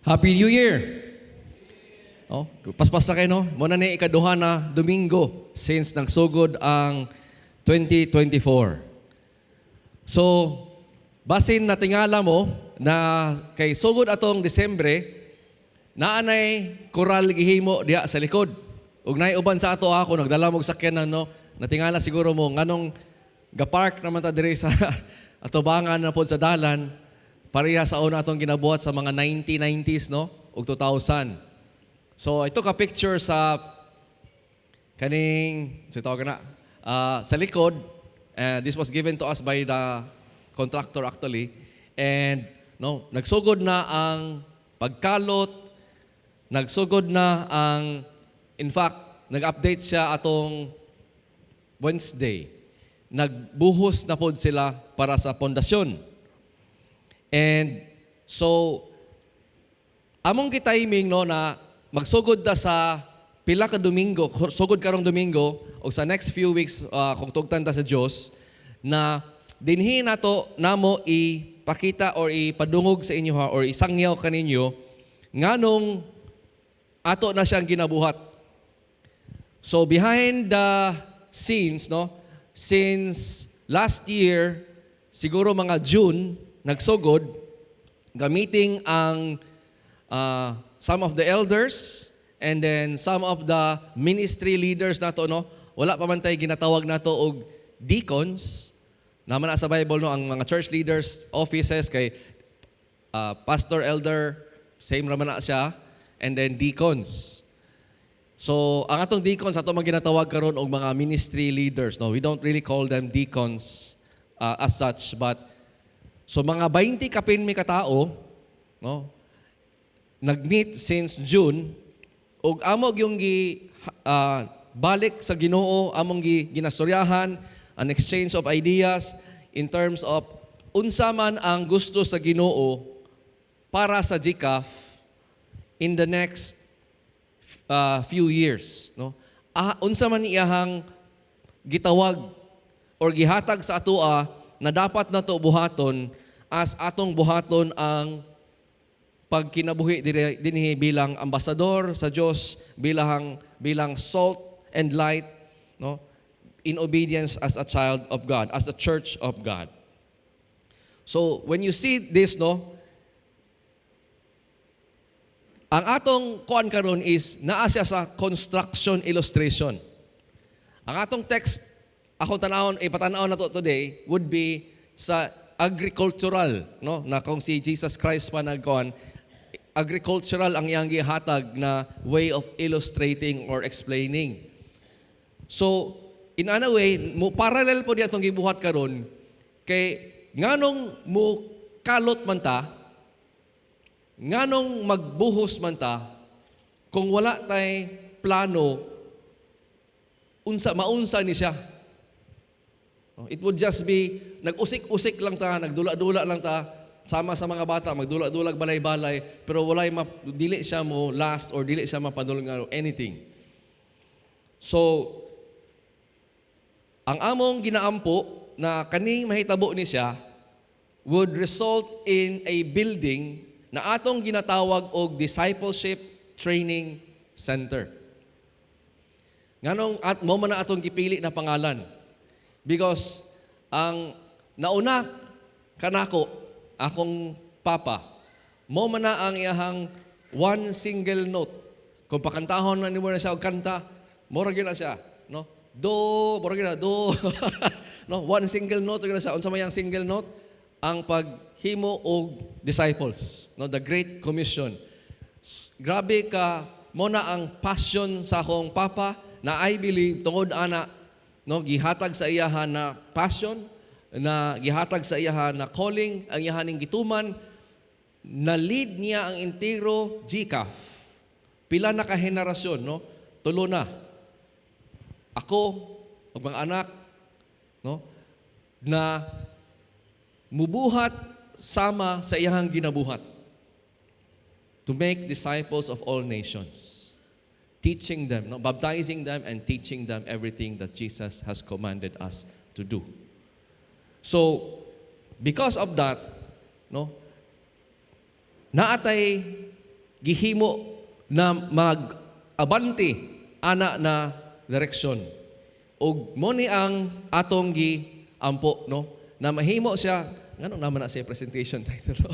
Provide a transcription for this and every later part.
Happy New Year! Oh, paspas na kayo, no? Mao na ni ikaduha na Domingo since nagsugod ang 2024. So, basin natingala mo na kay sugod atong Disyembre, naanay koral gihimo diha sa likod. Ug naay uban sa ato ako nagdala mo og sakyanan, no. Natingala siguro mo nganong gapark naman ta diri sa atubangan na pod sa dalan, pareha sa una atong ginabuhat sa mga 1990s, no, ug 2000. So ito ka picture sa kaning sa tawag na sa likod. This was given to us by the contractor actually, and no, nagsugod na ang pagkalot, nagsugod na ang, in fact, nag-update siya atong Wednesday, nagbuhos na pod sila para sa pundasyon. And so among gitiming, no, na magsugod ta sa pila ka Domingo, sugod karong Domingo o sa next few weeks, kung tugtan ta sa Dios, na dinhi nato namo ipakita or ipadungog sa inyo ha, or isangyaw kaninyo nganong ato na siyang ginabuhat. So behind the scenes, no, since last year, siguro mga June, nagsugod, gamiting ang some of the elders and then some of the ministry leaders nato, no. Wala pa man tay ginatawag nato og deacons. Naman na sa Bible, no, ang mga church leaders offices kay pastor, elder, same raman na siya, and then deacons. So, ang atong deacons, ato man ginatawag karon og mga ministry leaders, no. We don't really call them deacons as such, but so mga 20 kapin mi katao, no, nag-meet since June ug amo yung gi balik sa Ginoo, among gi ginastoryahan, an exchange of ideas in terms of unsa man ang gusto sa Ginoo para sa GCAF in the next few years, no? Unsa man iyahang gitawag or gihatag sa atoa na dapat nato buhaton as atong buhaton ang pagkinabuhi dinhi bilang ambasador sa Dios, bilang bilang salt and light, no, in obedience as a child of God, as a church of God. So when you see this, no, ang atong kuan karon is naa siya sa construction illustration. Ang atong text, akong tanawon, ipatanaw na to today, would be sa agricultural, no, na kung si Jesus Christ pa nagkuan, agricultural ang iyang gihatag na way of illustrating or explaining. So, in ano way, mo parallel po diya itong gibuhat karon kay nganong mo kalot man ta, nganong magbuhos man ta, kung wala tay plano, unsa maunsa ni siya? No, it would just be, nag-usik-usik lang ta, nagdula-dula lang ta, sama sa mga bata, magdula-dulag balay-balay, pero walay dili siya mo last or dili siya mapadulong or anything. So, ang among ginaampo na kaning mahitabo ni siya would result in a building na atong ginatawag og Discipleship Training Center. Nganong at mo man na atong gipili na pangalan? Because ang nauna kanako, akong papa, mo man na ang iyahang one single note. Kung pakantahon na nimo na siya og kanta, mura gyud na siya, no? Do, mura gyud na do. No, one single note gyud na siya. Unsa may ang single note? Ang paghimo og disciples, no, the Great Commission. Grabe ka mo na ang passion sa akong papa na I believe tungod ana, no, gihatag sa iyaha na passion, na gihatag sa iyaha na calling, ang iyaha ning gituman na lead niya ang entero GCAF. Pila na ka henerasyon, no? Tulo na. Ako ug mga anak, no, na mubuhat sama sa iyahang ginabuhat to make disciples of all nations, teaching them, no, baptizing them and teaching them everything that Jesus has commanded us to do. So, because of that, no, naatay gihimo na mag-abante ana na direksyon. Ug mo ni ang atong giampo, no, na mahimo siya. Ngano naman na siya presentation title, no?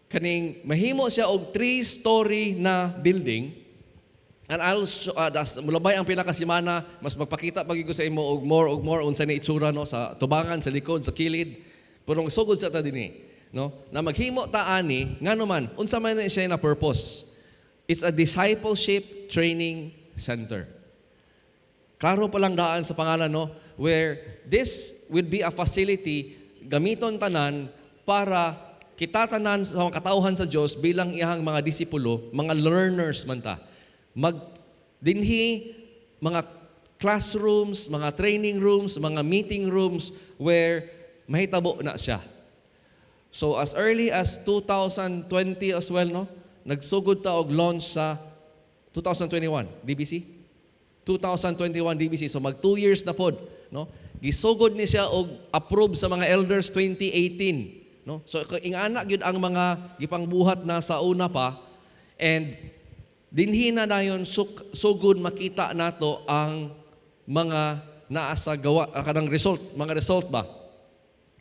Kaning mahimo siya og three-story na building. And I'll show, das, mulabay ang pila ka semana, mas magpakita pag ko sa imo og more unsa ni itsura, no, sa tubangan, sa likod, sa kilid. Pero sugod sa ta dinhi, no, na maghimo ta ani. Ngano man, unsa man na siya na purpose? It's a discipleship training center. Klaro pa lang daan sa pangalan, no, where this would be a facility gamiton tanan para kita tanan sa mga katawhan sa Dios bilang iyang mga disipulo, mga learners man ta. Mag dinhi mga classrooms, mga training rooms, mga meeting rooms where mahitabo na siya. So as early as 2020 as well, no, nagsugod ta og launch sa 2021 DBC. 2021 DBC. So mag 2 years na pod, no? Gisugod ni siya og approve sa mga elders 2018, no? So ingana gyud ang mga gipangbuhat na sa una pa and dinhi na dayon sugod makita nato ang mga naa sa gawa, kanang result, mga result ba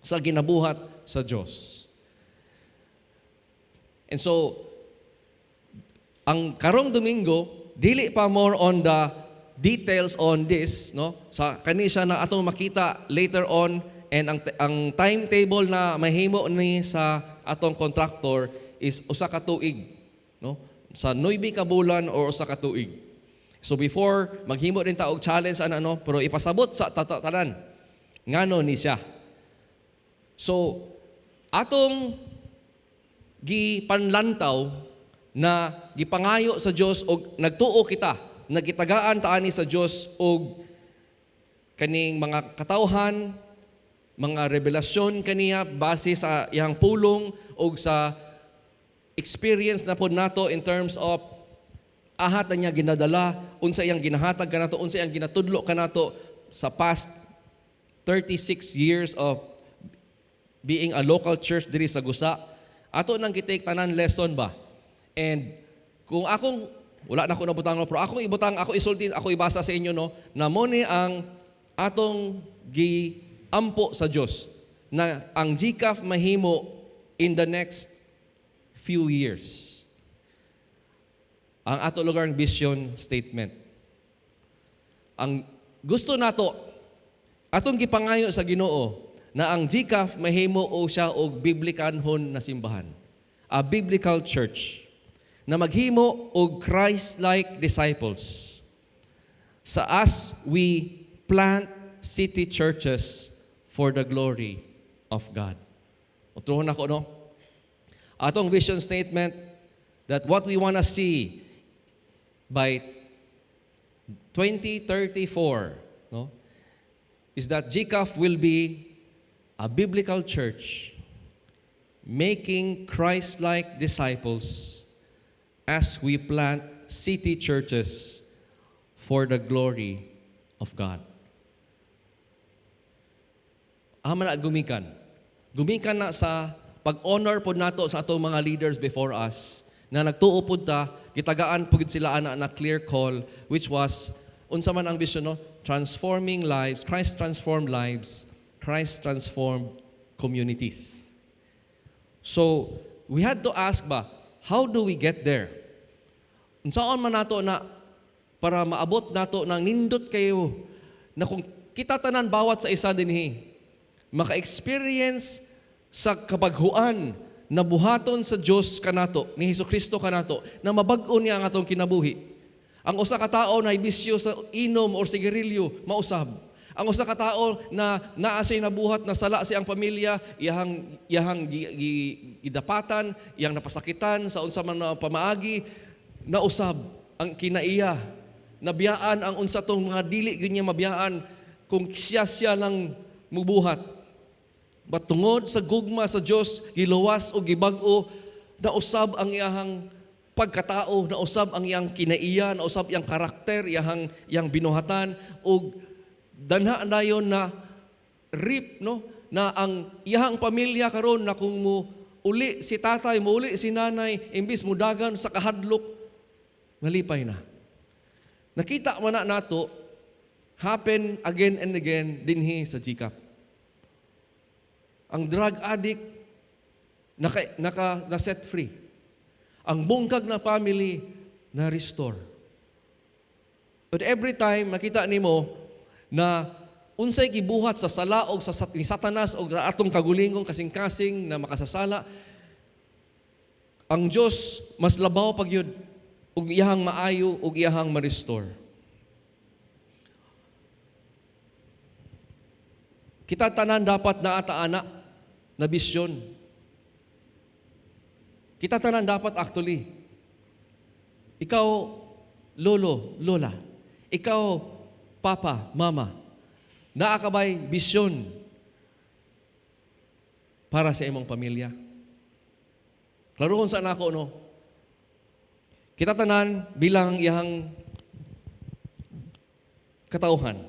sa ginabuhat sa Dios. And so ang karong Domingo, dili pa more on the details on this, no? Sa kani siya na atong makita later on and ang timetable na mahimo ni sa atong contractor is usa ka tuig, no? Sa 9 ka bulan or usa ka tuig. So before maghimo din ta og challenge ana, no, pero ipasabot sa tanan ngano ni siya. So atong gipanlantaw na gipangayo sa Dios og nagtuo kita, nagitagaan ta ani sa Dios og kaning mga katawhan, mga revelasyon kaniya base sa iyang pulong og sa experience na pod nato in terms of ahat na niya ginadala, unsa iyang ginahatag kanato, unsa iyang ginatudlo kanato sa past 36 years of being a local church diri sa Gusa. Ato nang gi-take tanan lesson ba. And kung akong wala na ko nabutang, no, pero akong ibutang, ako isulti, ako ibasa sa inyo, no, na mo ni ang atong giampo sa Dios na ang GCAF mahimo in the next few years. Ang ato lugar vision statement. Ang gusto nato, atong gipangayo sa Ginoo na ang GCAF mahimo o siya og biblikanhon na simbahan. A biblical church na maghimo og Christ-like disciples sa as we plant city churches for the glory of God. Utruhon ako, no? Atong vision statement that what we wanna see by 2034, no, is that GCAF will be a biblical church making Christ-like disciples as we plant city churches for the glory of God. Ama na gumikan. Gumikan na sa pag-honor pod nato sa atong mga leaders before us na nagtuo pod ta, gitagaan pod sila ana na clear call, which was unsa man ang vision, no? Transforming lives, Christ transformed lives, Christ transformed communities. So, we had to ask ba, how do we get there? Unsaon man nato na para maabot nato ng nindot kayo na kung kita tanan bawat sa isa dinhi maka-experience sa kabaghuan na buhaton sa Dios kanato, ni Hesus Kristo kanato, na mabag-o niya ang atong kinabuhi. Ang usa ka tawo na bisyo sa inom or sigarilyo, mausab. Ang usa ka tawo na naa siya'y nabuhat na sala sa iyang pamilya, iyahang gidapatan, iyang napasakitan sa unsa man na pamaagi, nausab ang kinaiya. Nabiyaan ang unsa tong mga dili gyud niya mabiyaan kung siya siya lang mubuhat. But tungod sa gugma sa Dios, giluwas o gibag-o, nausab ang iyahang pagkatao, nausab ang iyang kinaiya, nausab iyang karakter, iyang binuhatan ug danha dayon na rip, no, na ang iyahang pamilya karon na kung mo Uli si tatay, uli si nanay, imbis mudagan sa kahadlok, nalipay na. Nakita man na nato happen again and again dinhi sa GCAP. Ang drug addict naka, naka na set free. Ang bungkag na family na restore. But every time makita nimo na unsay gibuhat sa sala og sa ni Satanas og sa atong kagulingong kasing-kasing na makasasala, ang Dios mas labaw pa gyud og iyahang maayo og iyahang ma-restore. Kita tanan dapat naa ta ana na bisyon. Kita tanan dapat, actually. Ikaw, lolo, lola. Ikaw, papa, mama. Naa ka bay bisyon para sa imong pamilya? Klarohon sa nako, no? Kita tanan bilang iyang katawhan.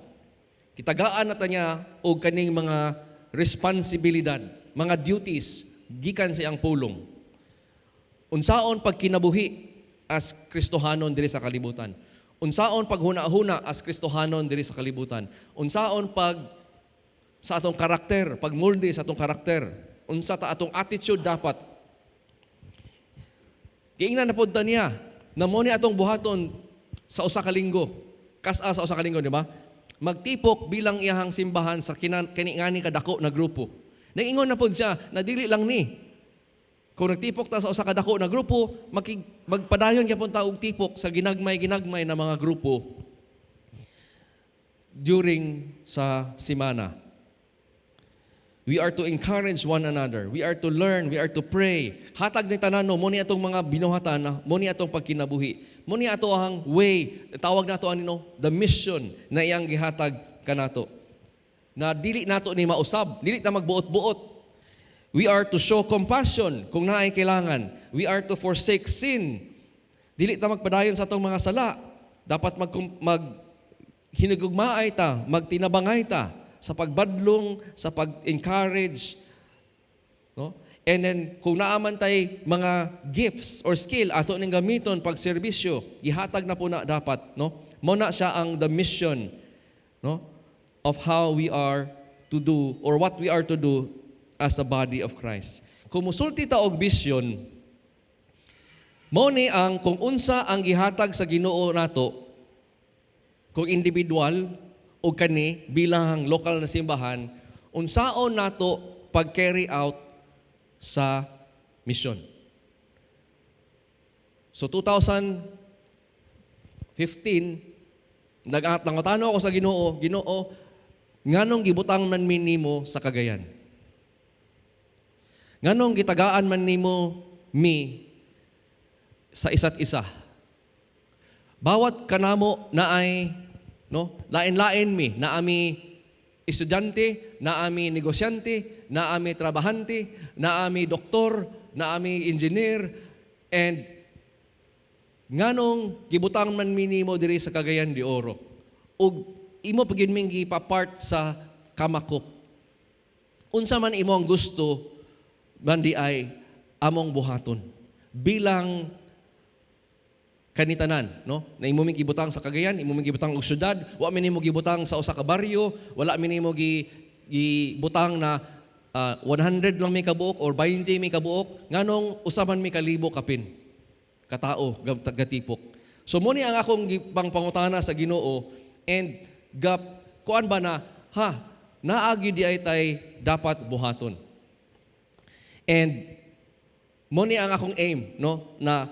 Gitagaan na ta niya og kaning mga responsibilidad, mga duties gikan sa iyang pulong. Unsaon pagkinabuhi as Kristohanon diri sa kalibutan? Unsaon paghuna-huna as Kristohanon diri sa kalibutan? Unsaon pag sa atong karakter, pagmolde sa atong karakter? Unsa ta atong attitude dapat? Giingnan na pod ta niya na mo ni atong buhaton sa usa ka linggo. Kas-a sa usa ka linggo, di ba? Magtipok bilang iyahang simbahan sa kini ngani kadako na grupo. Naingon na pod siya na dili lang ni. Kung nagtipok ta sa usa ka dako na grupo, magpadayon gyapon ta og tipok sa ginagmay-ginagmay na mga grupo during sa simana. We are to encourage one another. We are to learn. We are to pray. Hatag ni tanan, no, mo ni atong mga binuhatan, na, mo ni atong pagkinabuhi. Mo ni ato ang way, tawag nato ani, no, the mission na iyang gihatag kanato. Na dili nato ni mausab, dili ta magbuot-buot. We are to show compassion kung naay kailangan. We are to forsake sin. Dili ta magpadayon sa atong mga sala. Dapat mag hinigugmaay ta, magtinabangay ta sa pagbadlong, sa pag-encourage, no? And then kung naa man tay mga gifts or skill ato ning gamiton pag serbisyo, gihatag na po na dapat, no? Mo na siya ang the mission, no, of how we are to do or what we are to do as a body of Christ. Kung musulti ta og vision, mao ni ang kung unsa ang gihatag sa Ginoo nato kung individual o kani bilang lokal na simbahan, unsaon nato pag-carry out sa mission. So 2015, nangutana ako sa Ginoo, "Ginoo, nganong gibutang man mi nimo sa Cagayan? Nganong gitagaan man nimo mi sa isa't isa? Bawat kanamo na ay, no, lain-lain mi, naa mi estudyante, naa mi negosyante, naa mi trabahante, naa mi doktor, naa mi engineer, and nganong gibutang man mi nimo diri sa Cagayan de Oro? Ug imo pa gyud ming gipapart sa Camacup. Unsa man imo ang gusto man di ay among buhaton bilang kanitanan, no? Na imo ming gibutang sa Cagayan, imo ming gibutang og syudad, wa mi nimo gibutang sa usa ka baryo, wala mi nimo gibutang na 100 lang mi kabuok or 20 mi kabuok, nganong usa man mi kalibo kapin katao gatipok?" So mo ni ang akong pangpangutana sa Ginoo and gap kuan ba na ha naa gyud di ay tay dapat buhaton. And mo ni ang akong aim, no, na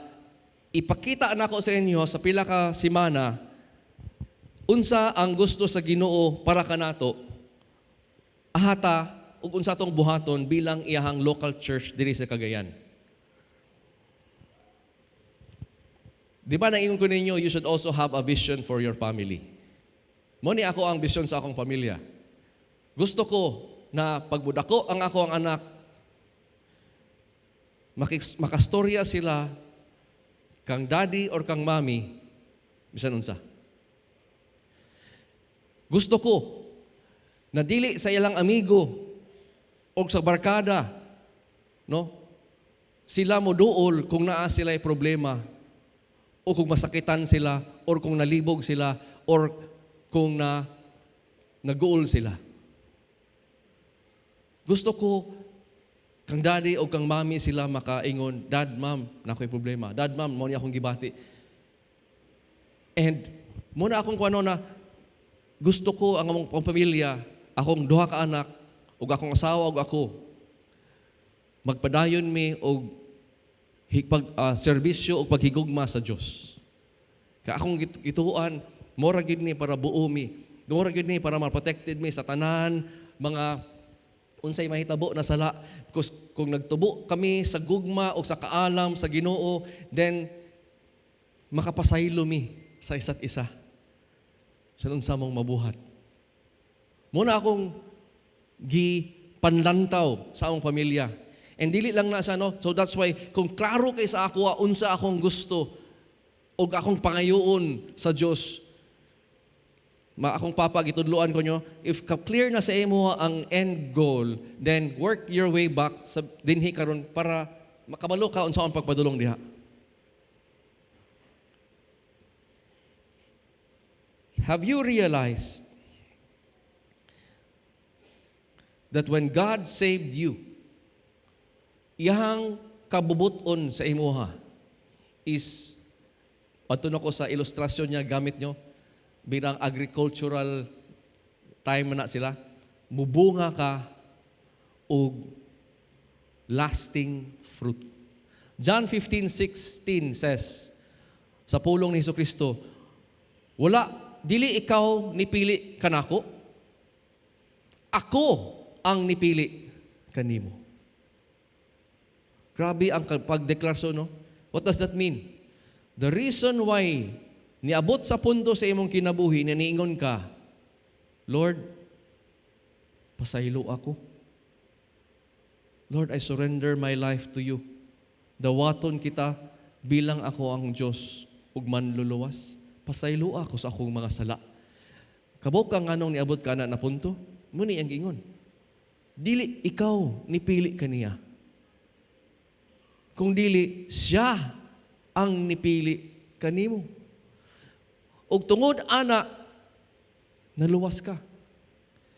ipakita nako sa inyo sa pila ka semana unsa ang gusto sa Ginoo para kanato ahata ug unsa atong buhaton bilang iyahang local church diri sa Cagayan. Di ba naingon ko ninyo, you should also have a vision for your family? Mo ni ako ang vision sa akong pamilya. Gusto ko na pagmudako ang ako ang anak, makastorya sila kang daddy or kang mommy, bisan unsa. Gusto ko na dili sa ilang amigo o sa barkada, no? sila mo duol kung naa sila problema o kung masakitan sila or kung nalibog sila or kung na naguol sila. Gusto ko kang daddy o kang mommy sila makaingon, "Dad, Mom, naa ko'y problema. Dad, Mom, mao ni akong gibati." And mao na akong kuano na gusto ko ang among pamilya, akong duha ka anak, ug akong asawa ug ako, magpadayon mi og pag serbisyo ug paghigugma sa Dios. Kay akong gituoan, mora gid ni para buo mi. Mora gid ni para ma-protected mi sa tanan mga unsay mahitabo na sala. Because kung nagtubo kami sa gugma o sa kaalam sa Ginoo, then makapasaylo mi sa isa't isa sa unsa mong mabuhat. Mao na akong gipanlantaw sa among pamilya. And dili lang na sa no. So that's why kung klaro kay sa ako unsa akong gusto og akong pangayoon sa Dios, ma akong papa gitudloan ko nyo, if ka clear na sa imo ang end goal, then work your way back sa dinhi karon para makabalo ka unsa ang pagpadulong diha. Have you realized that when God saved you, iyang kabubuton sa imuha is, ato na ko sa ilustrasyon niya gamit nyo, bilang agricultural time na sila, mubunga ka og lasting fruit. John 15:16 says, sa pulong ni Hesus Kristo, "Wala, dili ikaw nipili kanako, ako ang nipili kanimo." Grabe ang pagdeklarasyon, no? What does that mean? The reason why niabot sa punto sa imong kinabuhi na niingon ka, "Lord, pasaylo ako. Lord, I surrender my life to you. Dawaton kita bilang ako ang Diyos ug manluluwas. Pasaylo ako sa akong mga sala." Kabuk ka nganong niabot ka na na punto? Mao ni ang giingon. Dili ikaw nipili kaniya. Kung dili, siya ang nipili kanimo. Ug tungod ana, naluwas ka.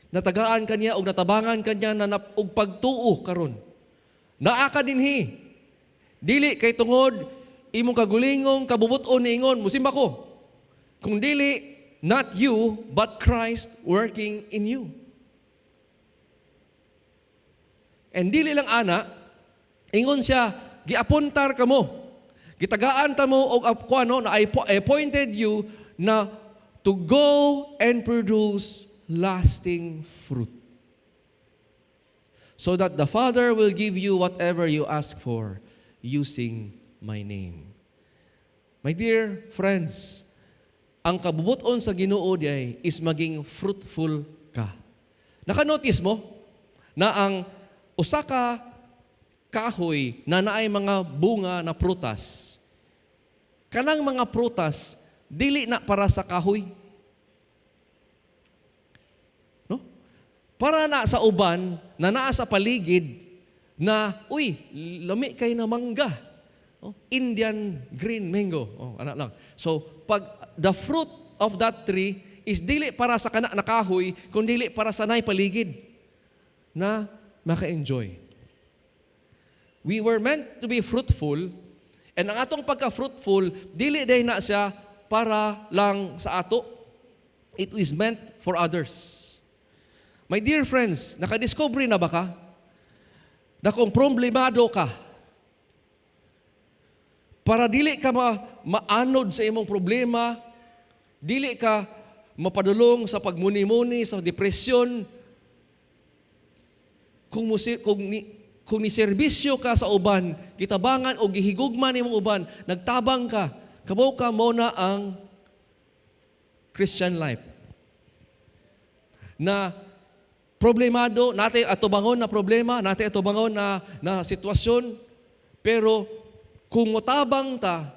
Natagaan ka niya ug natabangan ka niya na og pagtuo karon. Naa ka dinhi. Dili kay tungod imong kagulingong kabubuton niingon, "Musimba ko." Kung dili, not you, but Christ working in you. And dili lang ana, ingon siya, giapuntar ka mo. Gitagaan ta mo og kuano na I appointed you na to go and produce lasting fruit, so that the Father will give you whatever you ask for using my name. My dear friends, ang kabubuton sa Ginoo diay is maging fruitful ka. Naka-notice mo na ang usa ka kahoy na naay mga bunga na prutas, kanang mga prutas dili na para sa kahoy. No? Para na sa uban na naa sa paligid na, "Uy, lami kay na mangga. Oh, Indian green mango." Oh, ana lang. So, pag the fruit of that tree is dili para sa kana na kahoy, kun dili para sa nay paligid na maka-enjoy. We were meant to be fruitful, and ang atong pagka-fruitful, dili day na siya para lang sa ato. It is meant for others. My dear friends, nakadiscover na ba ka na kung problemado ka, para dili ka maanod sa imong problema, dili ka mapadulong sa pagmuni-muni, sa depresyon, kung ni serbisyo ka sa uban, gitabangan o gihigugma nimong uban, nagtabang ka, kabaw ka mao na ang Christian life. Na problemado, natay atubangon na problema, natay atubangon na sitwasyon, pero kung motabang ta,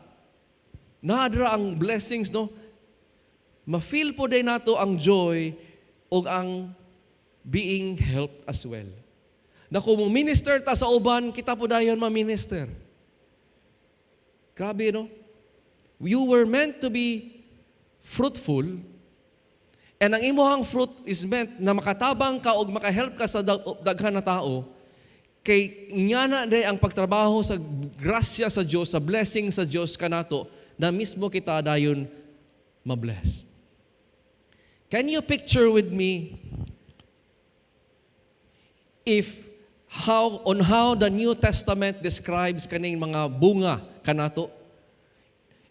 naadra ang blessings, no? Ma-feel po din nato ang joy o ang being helped as well. Na kung minister ta sa uban, kita po dayon ma-minister. Grabe, no? You were meant to be fruitful, and ang imuhang fruit is meant na makatabang ka o makahelp ka sa daghan na tao, kay nga na day ang pagtrabaho sa grasya sa Dios, sa blessing sa Dios kanato, na mismo kita dayon mablessed. Can you picture with me if how on how the New Testament describes kaning mga bunga kanato?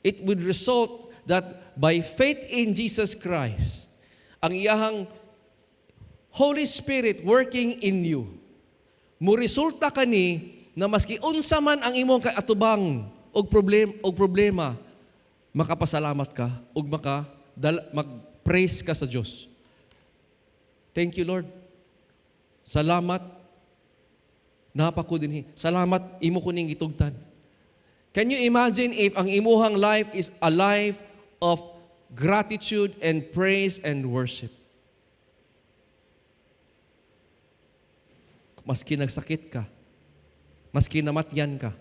It would result that by faith in Jesus Christ, ang iyahang Holy Spirit working in you, mo resulta kani na maski unsa man ang imong kaatubang og problema, makapasalamat ka ug mag-praise ka sa Dios. Thank you, Lord. Salamat napa ko dinhi. Salamat, imo ko ning gitugtan. Can you imagine if ang imuhang life is a life of gratitude and praise and worship? Maski nagsakit ka, maski namatyan ka,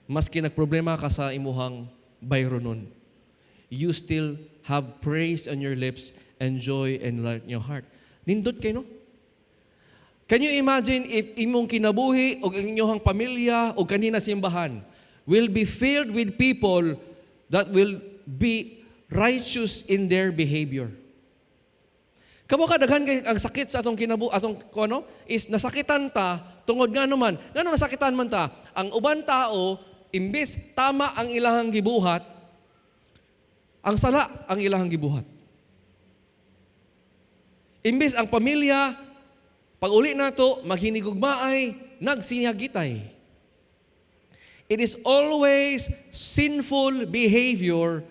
maski nagproblema ka sa imuhang bayronon, you still have praise on your lips and joy and light in your heart. Nindot kay, no? Can you imagine if imong kinabuhi o ang inyong pamilya o kanina simbahan will be filled with people that will be righteous in their behavior? Kamo ka daghan kay ang sakit sa atong kinabu atong kuno is nasakitan ta tungod nga naman ngano nasakitan man ta? Ang uban tao, imbis tama ang ilahang gibuhat, ang sala ang ilahang gibuhat. Imbis ang pamilya pag uli nato maghinigugmaay, nagsinagitay. It is always sinful behavior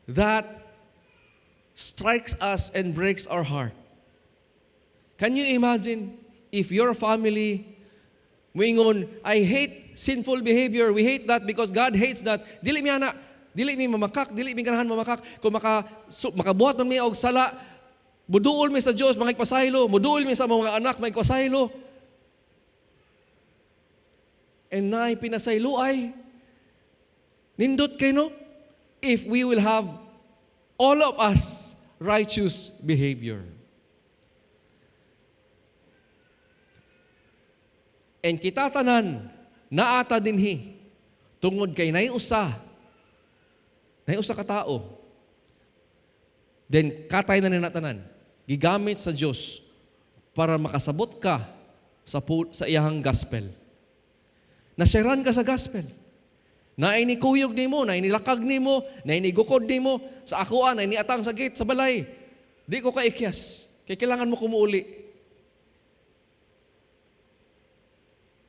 that strikes us and breaks our heart. Can you imagine if your family muingon, "I hate sinful behavior. We hate that because God hates that. Dili mi ana, dili mi mamakak, dili mi ganahan mamakak. Kung makabuhat man mi og sala, muduol mi sa Dios, makigpasaylo, muduol mi sa mga anak, makigpasaylo." And naay pinasaylo ay nindot kay, no? If we will have all of us righteous behavior. And kita tanan naata dinhi tungod kay nay usa ka tao. Then katay na nina tanan. Gigamit sa Dios para makasabot ka sa iyahang gospel. Nasyaran ka sa gospel. Naay ni kuyog nimo, naay nilakag nimo, naay nigukod nimo sa akoa, naay niatang sa gate sa balay. Di ko kaikyas. Kay kailangan mo kumuuli.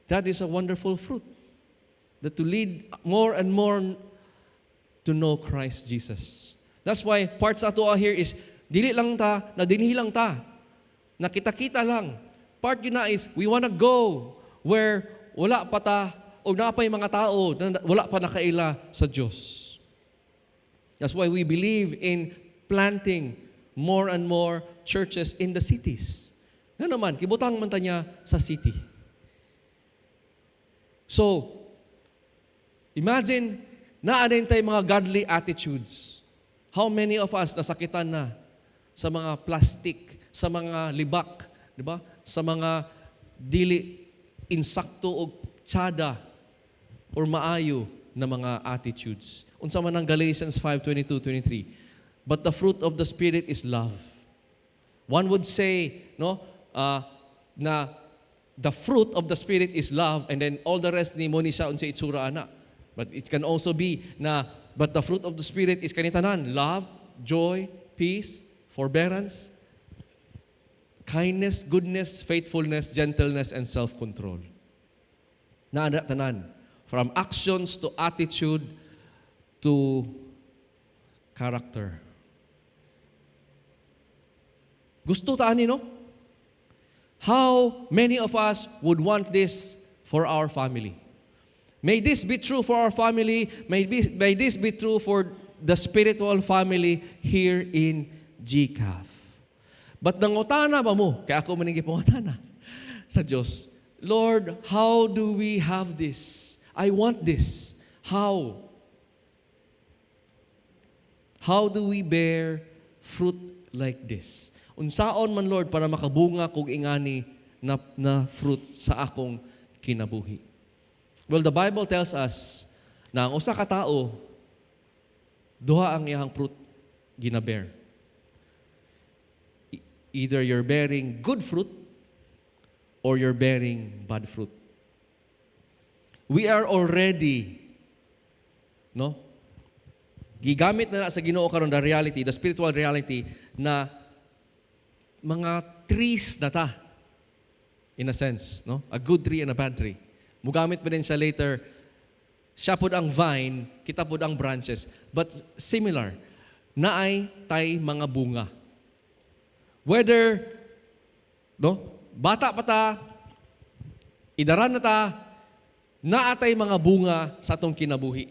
That is a wonderful fruit that to lead more and more to know Christ Jesus. That's why part sa ato here is dili lang ta, na dinhi lang ta, nakita-kita lang. Part yun na is we wanna go where wala pa ta o napay mga tao na wala pa nakaila sa Diyos. That's why we believe in planting more and more churches in the cities. Nga naman, kibutang man ta niya sa city. So, imagine, naa din tayo mga godly attitudes. How many of us nasakitan na sa mga plastic, sa mga libak, di ba? Sa mga dili insakto o tsada or maayo na mga attitudes. Unsa man ang Galatians 5:22-23? But the fruit of the Spirit is love. One would say, no, na the fruit of the Spirit is love, and then all the rest ni mo ni siya unsa itsura ana. But it can also be na but the fruit of the Spirit is kanitanan: love, joy, peace, forbearance, kindness, goodness, faithfulness, gentleness, and self-control. Naa na tanan. From actions to attitude to character. Gusto ta ani, no? How many of us would want this for our family? May this be true for our family. May this be true for the spiritual family here in GCAF. But nangutana ba mo? Kaya ako maninggi pangutana sa Diyos. "Lord, how do we have this? I want this. How? How do we bear fruit like this? Unsaon man, Lord, para makabunga kog ingani na fruit sa akong kinabuhi?" Well, the Bible tells us na ang usa ka tao, duha ang iyang fruit gina-bear. Either you're bearing good fruit or you're bearing bad fruit. We are already, no? Gigamit na sa Ginoo karon the reality, the spiritual reality na mga trees na ta. In a sense, no? A good tree and a bad tree. Mugamit pa din siya later. Siya pud ang vine, kita pud ang branches. But similar, naay tay mga bunga. Whether, no, bata pa ta, idaran na ta, naatay mga bunga sa atong kinabuhi.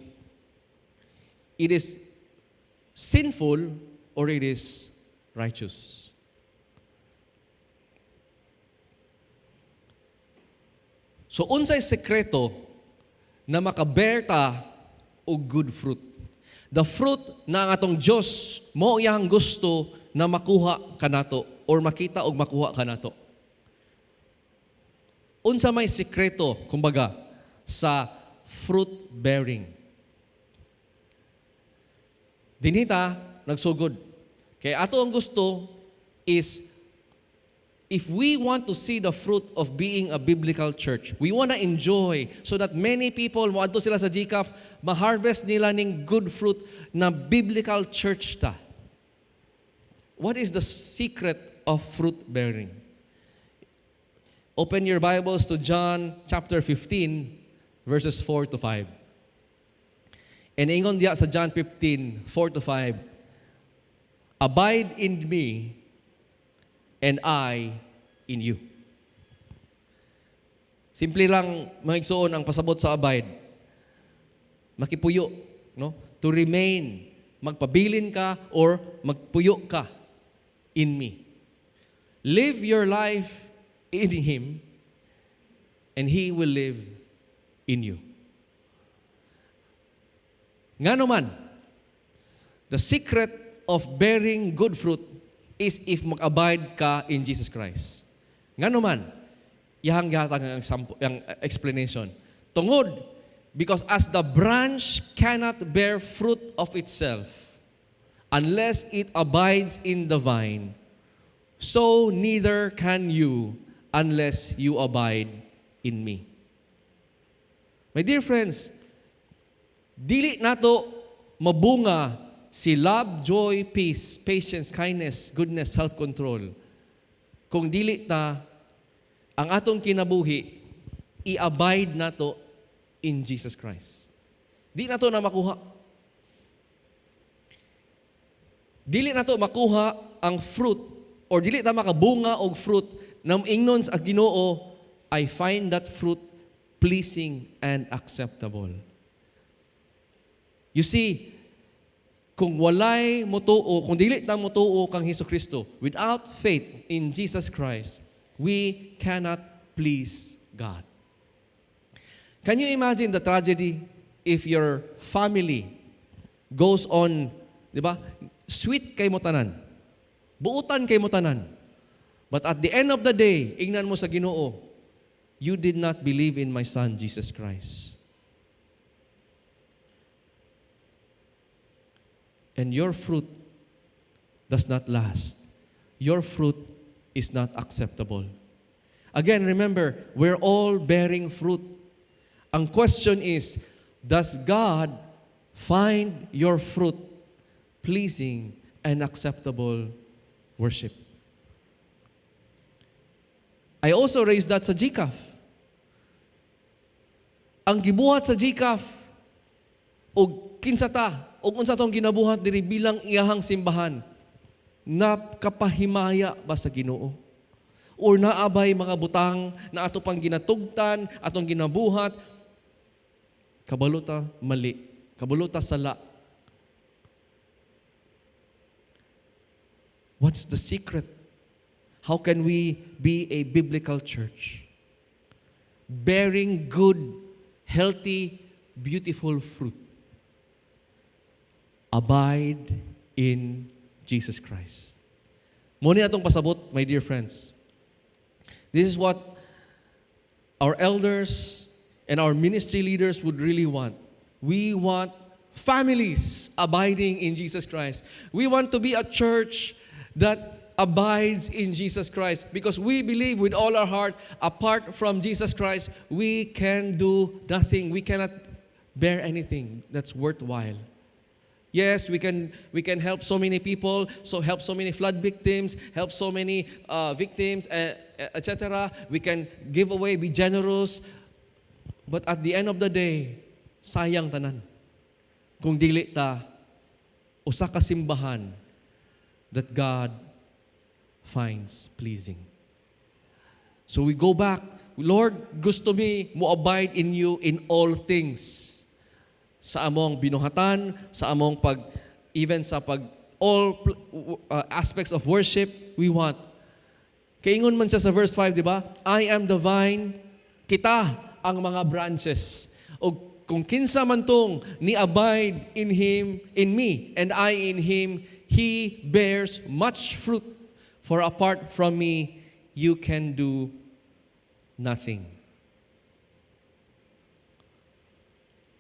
It is sinful or it is righteous. So unsay sekreto na makabear ta og good fruit? The fruit na ang atong Dios mo iyang gusto na makuha kanato or makita og makuha kanato. Unsa may sekreto kumbaga sa fruit bearing? Dinhi ta nagsugod. Kay ato ang gusto is if we want to see the fruit of being a biblical church, we want to enjoy so that many people moadto sila sa GCAF, ma-harvest nila ning good fruit na biblical church ta. What is the secret of fruit bearing? Open your Bibles to John chapter 15, verses 4 to 5. And ingon diya sa John 15, 4 to 5, "Abide in me, and I in you." Simple lang, mga igsoon, ang pasabot sa abide. Makipuyo, no? To remain, magpabilin ka or magpuyo ka in me. Live your life in Him, and He will live in you. Ngano man, the secret of bearing good fruit is if mag-abide ka in Jesus Christ. Ngano man, iyang gihatag ang example, ang explanation. Tungod, because as the branch cannot bear fruit of itself unless it abides in the vine, so neither can you unless you abide in me. My dear friends, dili nato mabunga si love, joy, peace, patience, kindness, goodness, self-control kung dili ta ang atong kinabuhi i-abide nato in Jesus Christ. Di nato na makuha. Dili nato makuha ang fruit or dili ta makabunga og fruit na ingnon sa Ginoo, "I find that fruit pleasing and acceptable." You see, kung walay motuo, kung dili ta motuo kang Hesus Kristo, without faith in Jesus Christ, we cannot please God. Can you imagine the tragedy if your family goes on, di ba? Sweet kay mo tanan. Buutan kay mo tanan. But at the end of the day, ingnan mo sa Ginoo, "You did not believe in my Son, Jesus Christ." And your fruit does not last. Your fruit is not acceptable. Again, remember, we're all bearing fruit. Ang question is, does God find your fruit pleasing and acceptable worship? I also raised that sa GCAF. Ang gibuhat sa GCAF, og kinsa ta, og unsa tong ginabuhat diri bilang iyahang simbahan, nakapahimaya ba sa Ginoo? Or naabay mga butang na ato pang ginatugtan, atong ginabuhat, kabalo ta mali, kabalo ta sala? What's the secret? How can we be a biblical church? Bearing good, healthy, beautiful fruit. Abide in Jesus Christ. Mao ni atong pasabot, my dear friends. This is what our elders and our ministry leaders would really want. We want families abiding in Jesus Christ. We want to be a church that abides in Jesus Christ because we believe with all our heart, apart from Jesus Christ, we can do nothing. We cannot bear anything that's worthwhile. Yes, we can help so many people, so help so many flood victims, help so many victims, etc. We can give away, be generous, but at the end of the day, sayang tanan kung dili ta usa ka simbahan that God finds pleasing. So we go back, "Lord, gusto mi mo abide in you in all things," sa among binuhatan, sa among pag even sa pag all aspects of worship we want. Kay ingon man siya sa verse 5, di ba? "I am the vine, kita ang mga branches. O kung kinsa man tong ni abide in him, in me, and I in him, he bears much fruit. For apart from me, you can do nothing."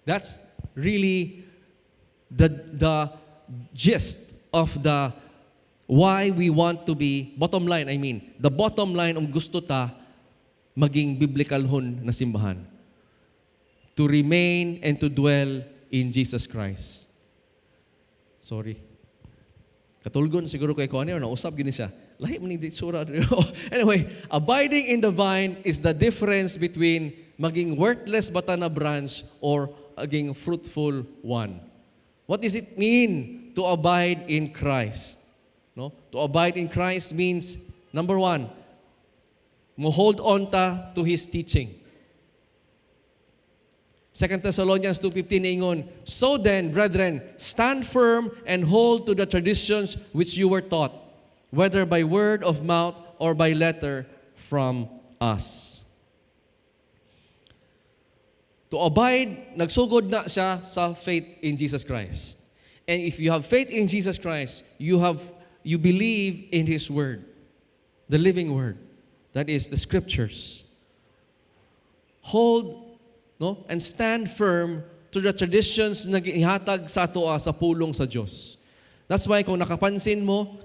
That's really the gist of the why we want to be, bottom line, I mean, the bottom line ang gusto ta maging biblical hon na simbahan. To remain and to dwell in Jesus Christ. Sorry. Katulgon siguro kay ko ani or nausab gini siya. Lahi man ni itsura. Anyway, abiding in the vine is the difference between maging worthless bata na branch or maging fruitful one. What does it mean to abide in Christ? No? To abide in Christ means, number one, mo hold on ta to His teaching. 2 Thessalonians 2:15 ingon, "So then, brethren, stand firm and hold to the traditions which you were taught, whether by word of mouth or by letter from us." To abide, nagsugod na siya sa faith in Jesus Christ. And if you have faith in Jesus Christ, you believe in His Word, the living Word, that is the Scriptures. Hold, no, and stand firm to the traditions na gihatag sa atoa sa pulong sa Dios. That's why kung nakapansin mo,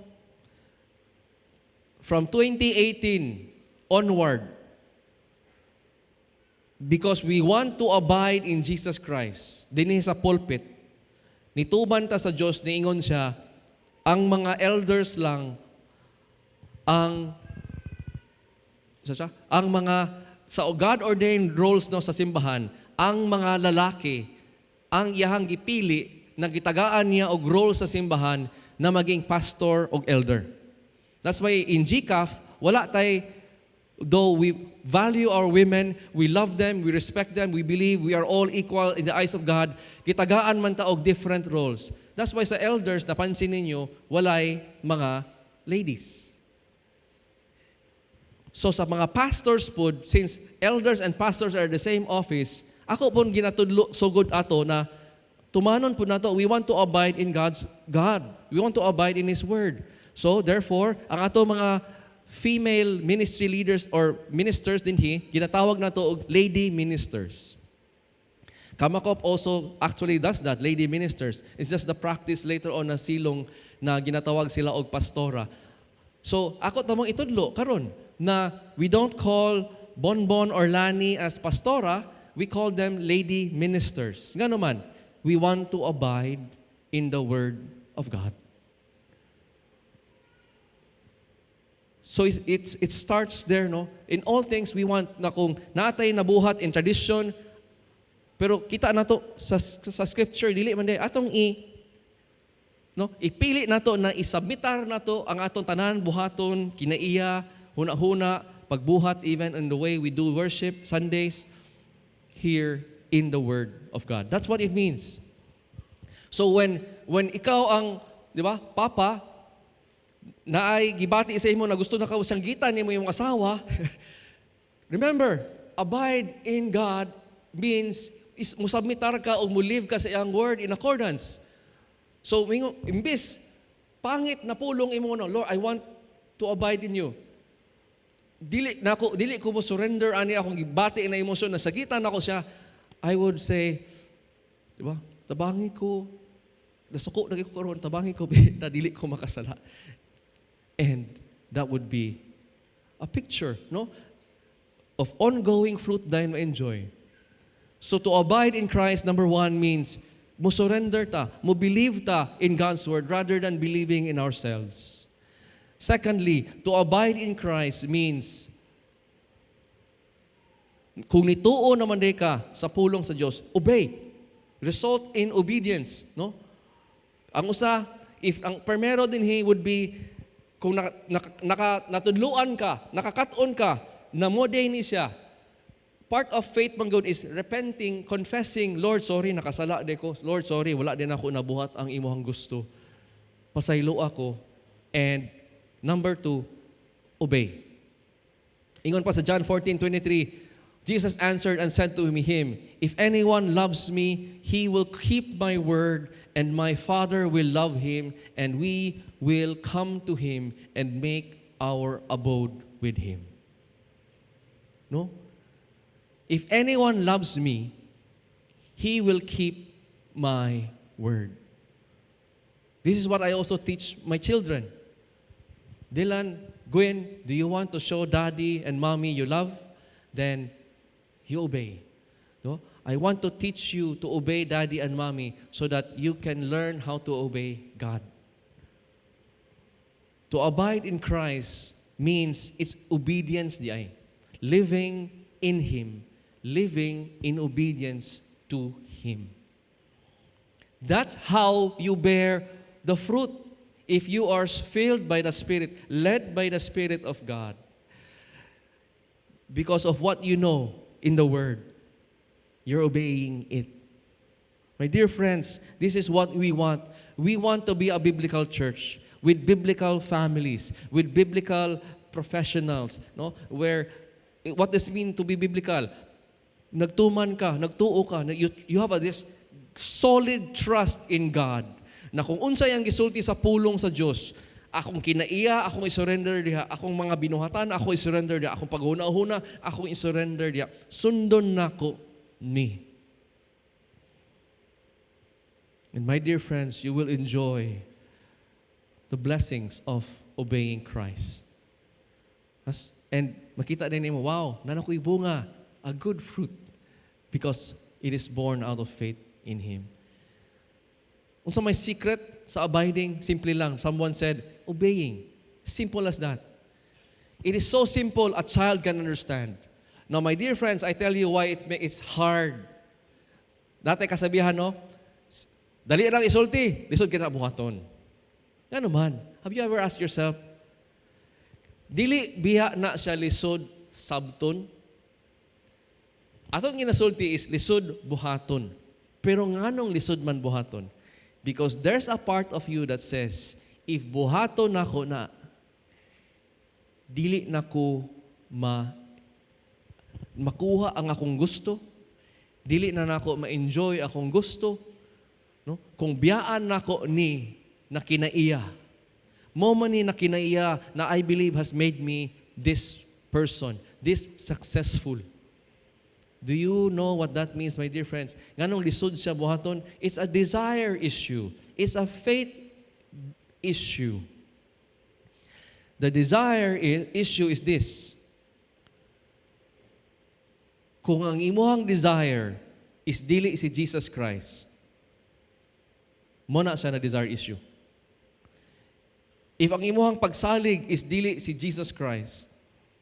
from 2018 onward, because we want to abide in Jesus Christ, dinhi sa pulpit, nituban ta sa Dios, niingon siya, ang mga elders lang ang sa siya, ang mga sa God-ordained roles, no, sa simbahan, ang mga lalaki ang iyahang gipili na gitagaan niya og role sa simbahan na maging pastor og elder. That's why in GCAF, wala tay, though we value our women, we love them, we respect them, we believe we are all equal in the eyes of God, gitagaan man ta og different roles. That's why sa elders, napansin ninyo, walay mga ladies. So sa mga pastors pod, since elders and pastors are the same office, ako pong ginatudlo sugod ato na tumanon po nato, we want to abide in God's God. We want to abide in His Word. So therefore, ang ato mga female ministry leaders or ministers dinhi, ginatawag nato og lady ministers. Kamakop also actually does that, lady ministers. It's just the practice later on na silong na ginatawag sila og pastora. So ako tamong itudlo karon na we don't call Bonbon or Lani as pastora, we call them lady ministers. Ngano man, we want to abide in the Word of God. So it starts there, no? In all things, we want na kung natay nabuhat in tradition, pero kita nato sa Scripture, dili man day, atong i no, ipili nato na isubmitar nato ang atong tanan buhaton, kinaiya, huna-huna, pagbuhat, even in the way we do worship Sundays here, in the Word of God. That's what it means. So when ikaw ang, di ba, papa, naay gibati sa imo na gusto na ka sanggitan nimo imong asawa, remember, Abide in God means is musubmitar ka o mulive ka sa iyang word in accordance. So, imbis pangit na pulong imo, no, "Lord, I want to abide in you." Dili nako, dili ko mo surrender ani akong gibati na emosyon na sagitan nako siya. I would say, di ba? "Tabangi ko, nasuko na ko karon, tabangi ko na dili ko makasala." And that would be a picture, no, of ongoing fruit dahil ma-enjoy. So to abide in Christ, number one, means mo surrender ta, mo believe ta in God's word rather than believing in ourselves. Secondly, to abide in Christ means kung nituo naman di ka sa pulong sa Dios, obey. Result in obedience, no? Ang usa, if ang primero dinhi would be kung naka natudluan ka, nakakat-on ka, na mo ni siya. Part of faith man gud is repenting, confessing, "Lord, sorry, nakasala di ko. Lord, sorry, wala din ako nabuhat ang imuhang gusto. Pasaylo ako." And number two, obey. Ingon pa sa John 14:23, Jesus answered and said to him, "If anyone loves me, he will keep my word, and my Father will love him, and we will come to him and make our abode with him." No? If anyone loves me, he will keep my word. This is what I also teach my children. "Dylan, Gwen, do you want to show Daddy and Mommy you love? Then you obey." No? I want to teach you to obey Daddy and Mommy so that you can learn how to obey God. To abide in Christ means it's obedience diay. Living in Him, living in obedience to Him. That's how you bear the fruit if you are filled by the Spirit, led by the Spirit of God. Because of what you know in the Word, you're obeying it. My dear friends, this is what we want. We want to be a biblical church with biblical families, with biblical professionals, no? Where what does it mean to be biblical? Nagtuman ka, nagtuo ka, you have this solid trust in God na kung unsay ang gisulti sa pulong sa Dios, akong kinaiya, akong isurrender diha, akong mga binuhatan, ako isurrender diha, akong paghuna-huna, akong isurrender diha. Sundon nako ni. And my dear friends, you will enjoy the blessings of obeying Christ. And makita din nimo, "Wow, naa na ko'y bunga," a good fruit, because it is born out of faith in Him. Unsa may secret sa abiding? Simple lang. Someone said, obeying. Simple as that. It is so simple a child can understand. Now, my dear friends, I tell you why it's hard. Dati kasabihan, no? "Dali lang isulti, lisod kay na buhaton." Ngano man? Have you ever asked yourself, dili biya na siya lisod sabton? Atong ginasulti is lisod buhaton. Pero nganong lisod man buhaton? Because there's a part of you that says, "If buhaton nako na, dili na ko makuha ang akong gusto, dili na nako ma-enjoy akong gusto, no? Kung biyaan nako ni na kinaiya." Mo man ni na kinaiya na I believe has made me this person, this successful. Do you know what that means, my dear friends? Nganong lisod siya buhaton? It's a desire issue. It's a faith issue. The desire issue is this. Kung ang imuhang desire is dili si Jesus Christ, mo na siya na desire issue. If ang imuhang pagsalig is dili si Jesus Christ,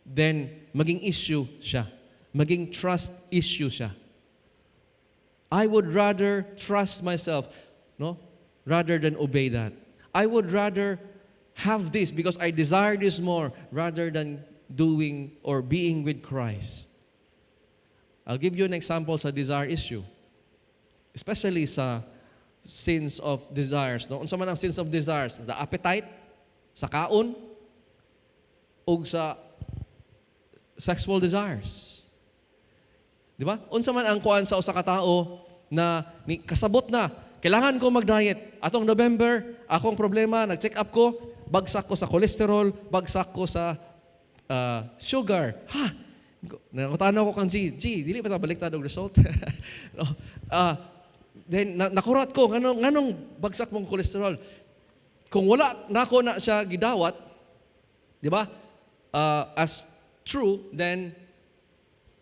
then maging issue siya. Maging trust issue siya. I would rather trust myself, no? Rather than obey that. I would rather have this because I desire this more rather than doing or being with Christ. I'll give you an example sa desire issue. Especially sa sins of desires. No? Unsa man ang sins of desires? The appetite, sa kaon, ug sa sexual desires. Di ba? Unsa man ang kuan sa usa ka tawo na ni kasabot na kailangan ko mag-diet. Atong November, akong problema, nag-check up ko, bagsak ko sa cholesterol, bagsak ko sa sugar. Ha? Nangutana ko kang G, "G, dili ba ta baliktad og result?" No? Then nakurat ko nganong bagsak mong cholesterol. Kung wala nako na siya gidawat, di ba? As true, then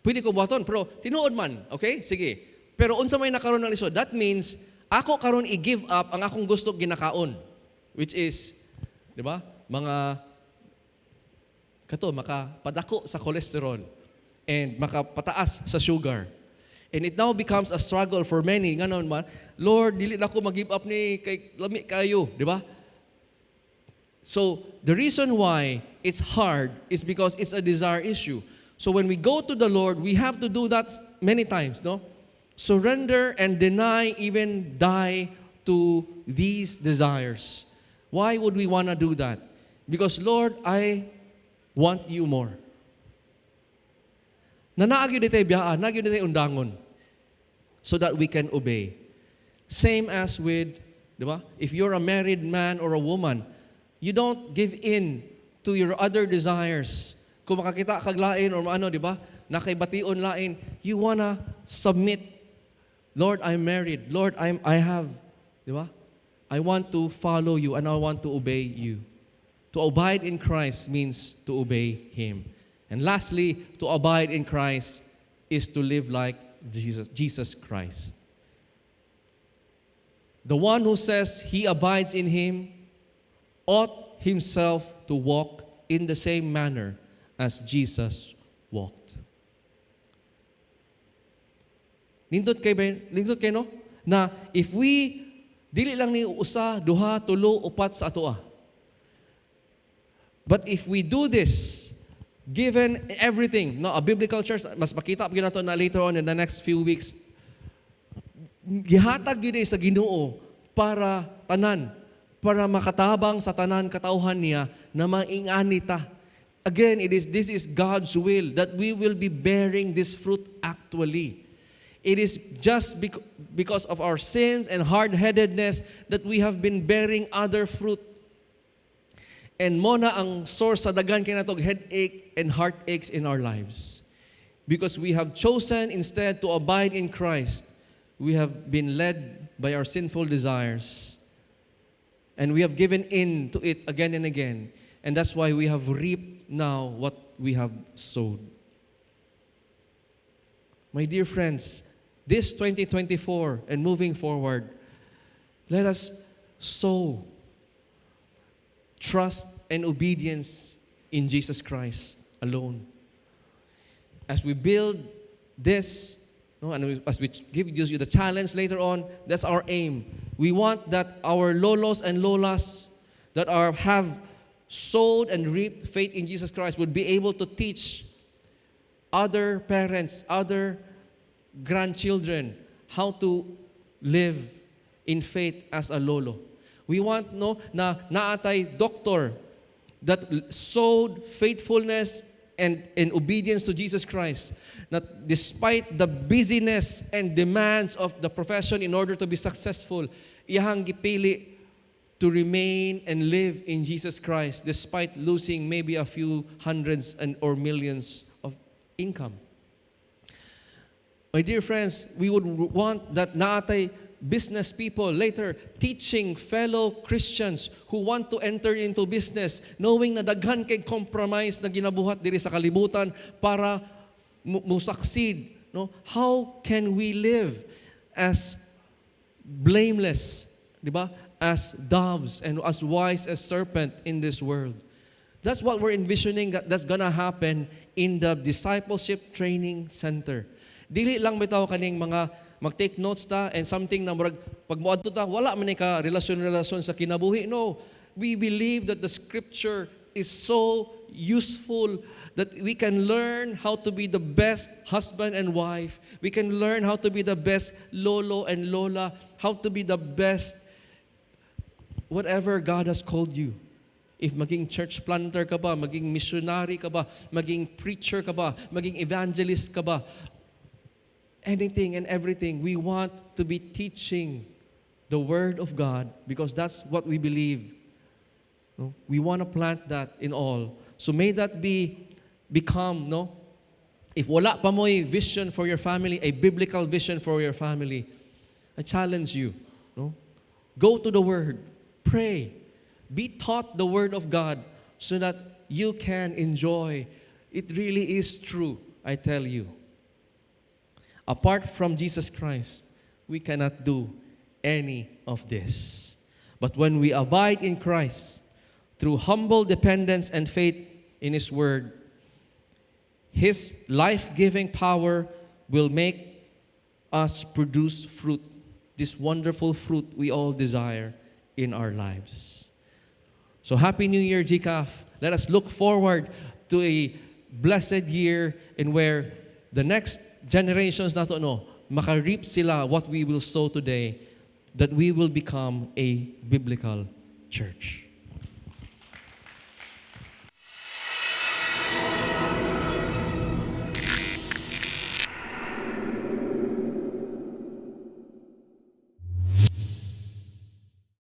pwede ko buhaton, pero tinuod man, okay? Sige. Pero unsa may nakaron ng lisod? That means ako karon i-give up ang akong gusto ginakaon, which is, di ba? Mga kato makapadako sa cholesterol and makapataas sa sugar. And it now becomes a struggle for many. Nganon man, "Lord, dili na ako mag-give up ni kay lami kayo," di ba? So, the reason why it's hard is because it's a desire issue. So when we go to the Lord, we have to do that many times, no? Surrender and deny, even die to these desires. Why would we want to do that? Because, "Lord, I want you more." Na naa gyud tay biyaan, naa gyud tay undangon so that we can obey. Same as with, di ba? If you're a married man or a woman, you don't give in to your other desires. Kung makakita kag lain or ano, di ba? Nakaibation lain, you wanna submit. "Lord, I'm married. Lord, I have, di ba? I want to follow you and I want to obey you." To abide in Christ means to obey Him. And lastly, to abide in Christ is to live like Jesus Christ. The one who says he abides in Him ought himself to walk in the same manner as Jesus walked. Nindot kay ba? Nindot kay, no? Na if we dili lang ni usa, duha, tulo, upat sa atoa. But if we do this, given everything, no, a biblical church, mas makita pa nato na later on in the next few weeks, gihatag gyud sa Ginoo para tanan, para makatabang sa tanan katawhan niya na maingani ta. Again, it is this is God's will that we will be bearing this fruit actually. It is just because of our sins and hard-headedness that we have been bearing other fruit. And mao na ang source sa daghan kay natog headache and heartaches in our lives. Because we have chosen instead to abide in Christ, we have been led by our sinful desires. And we have given in to it again and again. And that's why we have reaped now what we have sowed. My dear friends, this 2024 and moving forward, let us sow trust and obedience in Jesus Christ alone. As we build this, no, and as we give you the challenge later on, that's our aim. We want that our lolos and lolas that are have sowed and reaped faith in Jesus Christ would be able to teach other parents, other grandchildren how to live in faith as a lolo. We want, no, na naa tay doctor that sowed faithfulness and in obedience to Jesus Christ, that despite the busyness and demands of the profession in order to be successful, iyahang gipili to remain and live in Jesus Christ despite losing maybe a few hundreds and or millions of income. My dear friends, we would want that naa tay business people later teaching fellow Christians who want to enter into business, knowing na daghan kay compromise na ginabuhat diri sa kalibutan para mo succeed, no? How can we live as blameless, di ba? As doves and as wise as serpent in this world. That's what we're envisioning that that's gonna happen in the discipleship training center. Dili lang bitaw kaning mga mag-take notes ta and something na murag pag moadto ta wala man ni ka relasyon-relasyon sa kinabuhi. No, we believe that the scripture is so useful that we can learn how to be the best husband and wife. We can learn how to be the best lolo and lola, how to be the best whatever God has called you. If maging church planter ka ba, maging missionary ka ba, maging preacher ka ba, maging evangelist ka ba, Anything and everything, we want to be teaching the Word of God because that's what we believe. No? We want to plant that in all. So may that be become, no? If wala pa mo'y vision for your family, a biblical vision for your family, I challenge you, no? Go to the Word, pray, be taught the Word of God so that you can enjoy. It really is true, I tell you. Apart from Jesus Christ, we cannot do any of this. But when we abide in Christ, through humble dependence and faith in His Word, His life giving power will make us produce fruit, this wonderful fruit we all desire in our lives. So, Happy New Year, GCAF. Let us look forward to a blessed year in where the next generations nato, no, maka-reap sila what we will sow today, that we will become a biblical church.